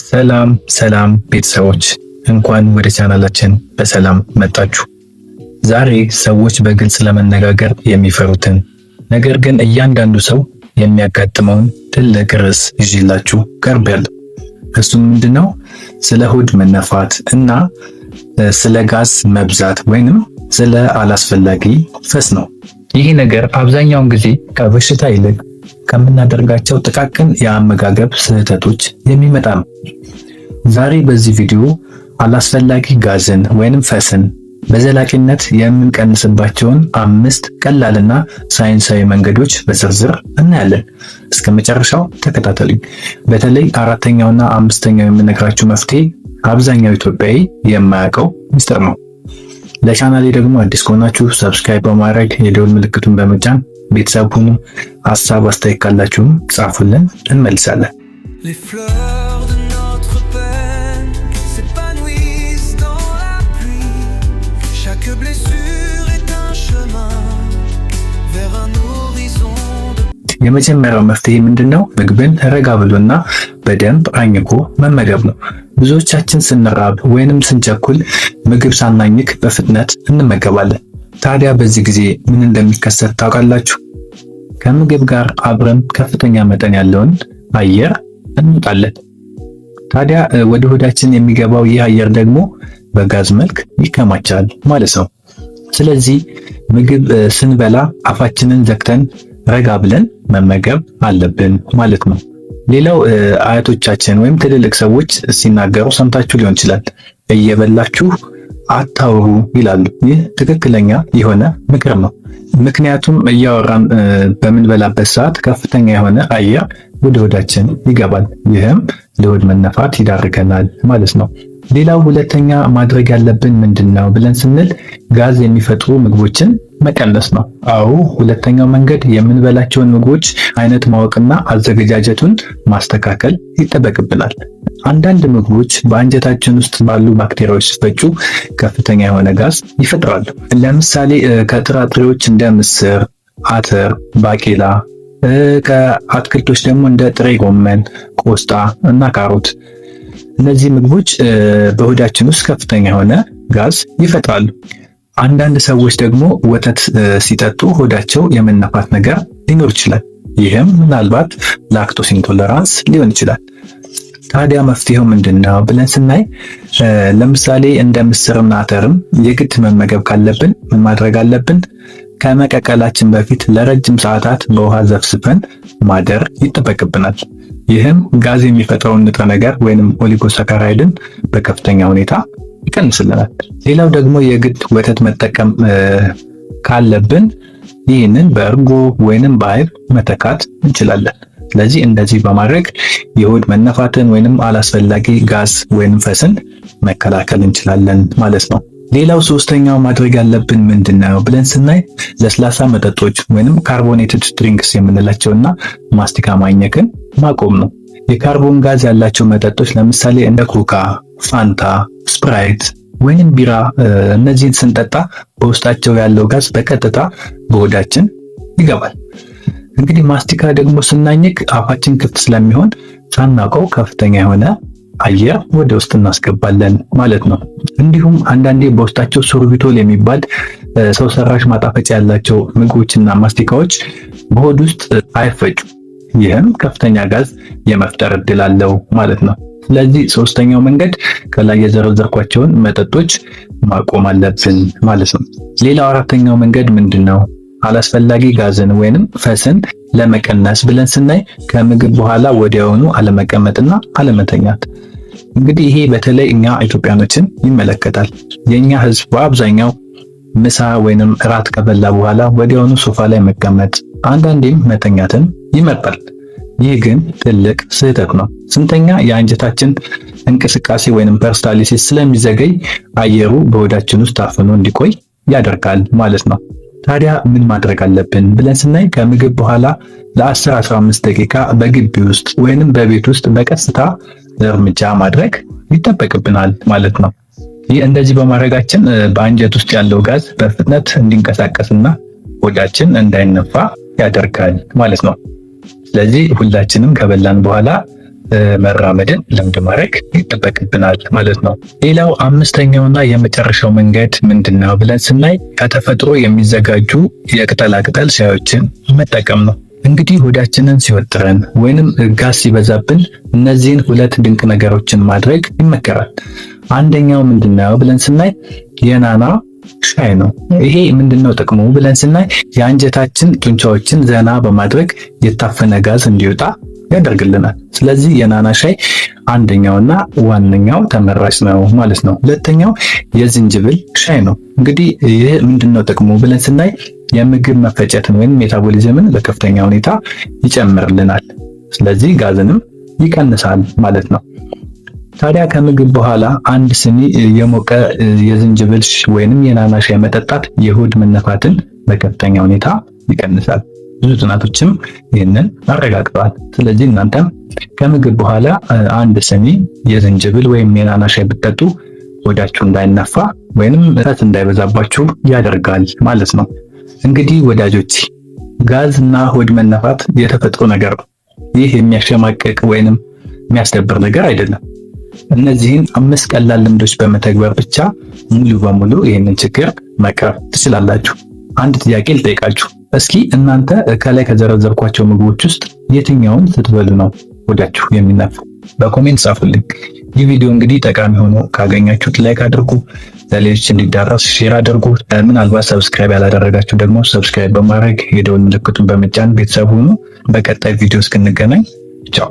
ሰላም ሰላም ቤተሰቦች፣ እንኳን ወደ ቻናላችን በሰላም መጣችሁ። ዛሬ ሰዎች በግልጽ ለመነጋገር የሚፈሩትን ነገር ግን እያንዳንዱ ሰው የሚያጋጥመውን ትልቅ ርዕስ ይዤላችሁ ቀርቤያለሁ። እሱም ምንድነው? ስለ ሆድ መነፋት እና ስለ ጋዝ መብዛት ወይንም ስለ አላስፈላጊ ፈስ ነው። ይህ ነገር አብዛኛውን ጊዜ ከበሽታ ይልቅ ከምናደርጋቸው ጥቃቅን የአመጋገብ ስህተቶች የሚመጣ ነው። ዛሬ በዚህ ቪዲዮ አላስፈላጊ ጋዝን ወይንም ፈስን በዘላቂነት የምንቀንስባቸውን 5 ቀላልና ሳይንሳዊ መንገዶች በዝርዝር እናያለን። እስከ መጨረሻው ተከታተሉኝ። በተለይ አራተኛውና አምስተኛው የምነግራችሁ መፍትሄ አብዛኛው ኢትዮጵያዊ የማያውቀው ሚስጥር ነው። ለቻናሌ ደግሞ አዲስ ከሆናችሁ subscribe በማድረግ የደወል ምልክቱን በመጫን ቤተሰብ ሁኑ። ሀሳብ አስተያየት ካላችሁም ጻፉልን፣ እንመልሳለን። Les fleurs de notre peine s'épanouissent dans la pluie. Chaque blessure est un chemin vers un horizon de የመጀመሪያው መፍትሄ ምንድነው? ምግብን ረጋ ብሎና በደንብ አኝኮ መመገብ ነው። ብዙዎቻችን ስንራብ ወይንም ስንቸኩል ምግብ ሳናኝክ በፍጥነት እንመገባለን። ታዲያ በዚህ ጊዜ ምን እንደሚከሰት ታውቃላችሁ? ከምግብ ጋር አብረን ከፍተኛ መጠን ያለውን አየር እንውጣለን። ታዲያ ወደ ሆዳችን የሚገባው ይህ አየር ደግሞ በጋዝ መልክ ይከማቻል ማለት ነው። ስለዚህ ምግብ ስንበላ አፋችንን ዘግተን ረጋ ብለን መመገብ አለብን ማለት ነው። ሌላው አያቶቻችን ወይም ትልልቅ ሰዎች ሲናገሩ ሰምታችሁ ሊሆን ይችላል። እየበላችሁ አታውሩ ይላሉ። ይህ ትክክለኛ የሆነ ምክር ነው። ምክንያቱም እያወራን በምንበላበት ሰዓት ከፍተኛ የሆነ አየር ወደ ሆዳችን ይገባል። ይህም ለሆድ መነፋት ይዳርገናል ማለት ነው። ሌላው ሁለተኛ ማድረግ ያለብን ምንድን ነው ብለን ስንል ጋዝ የሚፈጥሩ ምግቦችን መቀነስ ነው። አዎ፣ ሁለተኛው መንገድ የምንበላቸውን ምግቦች አይነት ማወቅና አዘገጃጀቱን ማስተካከል ይጠበቅብናል። አንዳንድ ምግቦች በአንጀታችን ውስጥ ባሉ ባክቴሪያዎች ሲፈጩ ከፍተኛ የሆነ ጋዝ ይፈጥራሉ። ለምሳሌ ከጥራጥሬዎች እንደ ምስር፣ አተር፣ ባቄላ፣ ከአትክልቶች ደግሞ እንደ ጥሬ ጎመን፣ ቆስጣ እና ካሮት፣ እነዚህ ምግቦች በሆዳችን ውስጥ ከፍተኛ የሆነ ጋዝ ይፈጥራሉ። አንዳንድ ሰዎች ደግሞ ወተት ሲጠጡ ሆዳቸው የመነፋት ነገር ሊኖር ይችላል። ይህም ምናልባት lactose intolerance ሊሆን ይችላል። ታዲያ መፍትሄው ምንድን ነው ብለን ስናይ፣ ለምሳሌ እንደ ምስርና አተርም የግድ መመገብ ካለብን ምን ማድረግ አለብን? ከመቀቀላችን በፊት ለረጅም ሰዓታት በውሃ ዘፍዝፈን ማደር ይጠበቅብናል። ይህም ጋዝ የሚፈጥረውን ንጥረ ነገር ወይንም oligosaccharide ን በከፍተኛ ሁኔታ ይቀንስልናል። ሌላው ደግሞ የግድ ወተት መጠቀም ካለብን ይህንን በእርጎ ወይንም በአይብ መተካት እንችላለን። ስለዚህ እንደዚህ በማድረግ የሆድ መነፋትን ወይንም አላስፈላጊ ጋዝ ወይንም ፈስን መከላከል እንችላለን ማለት ነው። ሌላው ሶስተኛው ማድረግ ያለብን ምንድነው ብለን ስናይ ለስላሳ መጠጦች ወይንም carbonated drinks የምንላቸውና ማስቲካ ማኘክን ማቆም ነው። የካርቦን ጋዝ ያላቸው መጠጦች ለምሳሌ እንደ ኮካ፣ ፋንታ፣ ስፕራይት ወይንም ቢራ፣ እነዚህን ስንጠጣ በውስጣቸው ያለው ጋዝ በቀጥታ በሆዳችን ይገባል። እንግዲህ ማስቲካ ደግሞ ስናኝክ አፋችን ክፍት ስለሚሆን ሳናውቀው ከፍተኛ የሆነ አየር ወደ ውስጥ እናስገባለን ማለት ነው። እንዲሁም አንዳንዴ በውስጣቸው sorbitol የሚባል ሰው ሰራሽ ማጣፈጫ ያላቸው ምግቦችና ማስቲካዎች በሆድ ውስጥ አይፈጩም። ይህም ከፍተኛ ጋዝ የመፍጠር እድል አለው ማለት ነው። ስለዚህ ሶስተኛው መንገድ ከላይ የዘረዘርኳቸውን መጠጦች ማቆም አለብን ማለት ነው። ሌላው አራተኛው መንገድ ምንድን ነው? አላስፈላጊ ጋዝን ወይንም ፈስን ለመቀነስ ብለን ስናይ ከምግብ በኋላ ወዲያውኑ አለመቀመጥና አለመተኛት። እንግዲህ ይሄ በተለይ እኛ ኢትዮጵያኖችን ይመለከታል። የኛ ሕዝብ በአብዛኛው ምሳ ወይንም እራት ከበላ በኋላ ወዲያውኑ ሶፋ ላይ መቀመጥ፣ አንዳንዴም መተኛትን ይመርጣል። ይህ ግን ትልቅ ስህተት ነው። ስንተኛ የአንጀታችን እንቅስቃሴ ወይንም peristalsis ስለሚዘገይ አየሩ በሆዳችን ውስጥ ታፍኖ እንዲቆይ ያደርጋል ማለት ነው። ታዲያ ምን ማድረግ አለብን ብለን ስናይ ከምግብ በኋላ ለ10 15 ደቂቃ በግቢ ውስጥ ወይንም በቤት ውስጥ በቀስታ እርምጃ ማድረግ ይጠበቅብናል ማለት ነው። ይህ እንደዚህ በማድረጋችን በአንጀት ውስጥ ያለው ጋዝ በፍጥነት እንዲንቀሳቀስና ሆዳችን እንዳይነፋ ያደርጋል ማለት ነው። ስለዚህ ሁላችንም ከበላን በኋላ መራመድን ልምድ ማድረግ ይጠበቅብናል ማለት ነው። ሌላው አምስተኛውና የመጨረሻው መንገድ ምንድነው ብለን ስናይ ከተፈጥሮ የሚዘጋጁ የቅጠላቅጠል ሻዮችን መጠቀም ነው። እንግዲህ ሆዳችንን ሲወጥረን ወይንም ጋዝ ሲበዛብን እነዚህን ሁለት ድንቅ ነገሮችን ማድረግ ይመከራል። አንደኛው ምንድነው ብለን ስናይ የናና ሻይ ነው። ይሄ ምንድነው ጥቅሙ ብለን ስናይ የአንጀታችን ጡንቻዎችን ዘና በማድረግ የታፈነ ጋዝ እንዲወጣ ያደርግልናል። ስለዚህ የናና ሻይ አንደኛውና ዋነኛው ተመራጭ ነው ማለት ነው። ሁለተኛው የዝንጅብል ሻይ ነው። እንግዲህ ይህ ምንድነው ጥቅሙ ብለን ስናይ የምግብ መፈጨትን ወይም metabolism ን በከፍተኛ ሁኔታ ይጨምርልናል። ስለዚህ ጋዝንም ይቀንሳል ማለት ነው። ታዲያ ከምግብ በኋላ አንድ ስኒ የሞቀ የዝንጅብል ወይንም የናና ሻይ መጠጣት የሆድ መነፋትን በከፍተኛ ሁኔታ ይቀንሳል። ብዙ ጥናቶችም ይህንን አረጋግጠዋል። ስለዚህ እናንተም ከምግብ በኋላ አንድ ስኒ የዝንጅብል ወይም የናና ሻይ ብትጠጡ ሆዳችሁ እንዳይነፋ ወይንም እረት እንዳይበዛባችሁ ያደርጋል ማለት ነው። እንግዲህ ወዳጆች፣ ጋዝ እና ሆድ መነፋት የተፈጥሮ ነገር ነው። ይህ የሚያሸማቅቅ ወይንም የሚያስደብር ነገር አይደለም። እነዚህን 5 ቀላል ልምዶች በመተግበር ብቻ ሙሉ በሙሉ ይህንን ችግር መቅረፍ ትችላላችሁ። አንድ ጥያቄ ልጠይቃችሁ እስኪ። እናንተ ከላይ ከዘረዘርኳቸው ምግቦች ውስጥ የትኛውን ስትበሉ ነው ሆዳችሁ የሚነፋው? በ comment ጻፉልኝ። ይህ ቪዲዮ እንግዲህ ጠቃሚ ሆኖ ካገኛችሁት like አድርጉ፣ ለሌሎች እንዲዳረስ share አድርጉ። ምናልባት subscribe ያላደረጋችሁ ደግሞ subscribe በማድረግ የደወል ምልክቱን በመጫን ቤተሰብ ሁኑ። በቀጣይ ቪዲዮ እስክንገናኝ ቻው።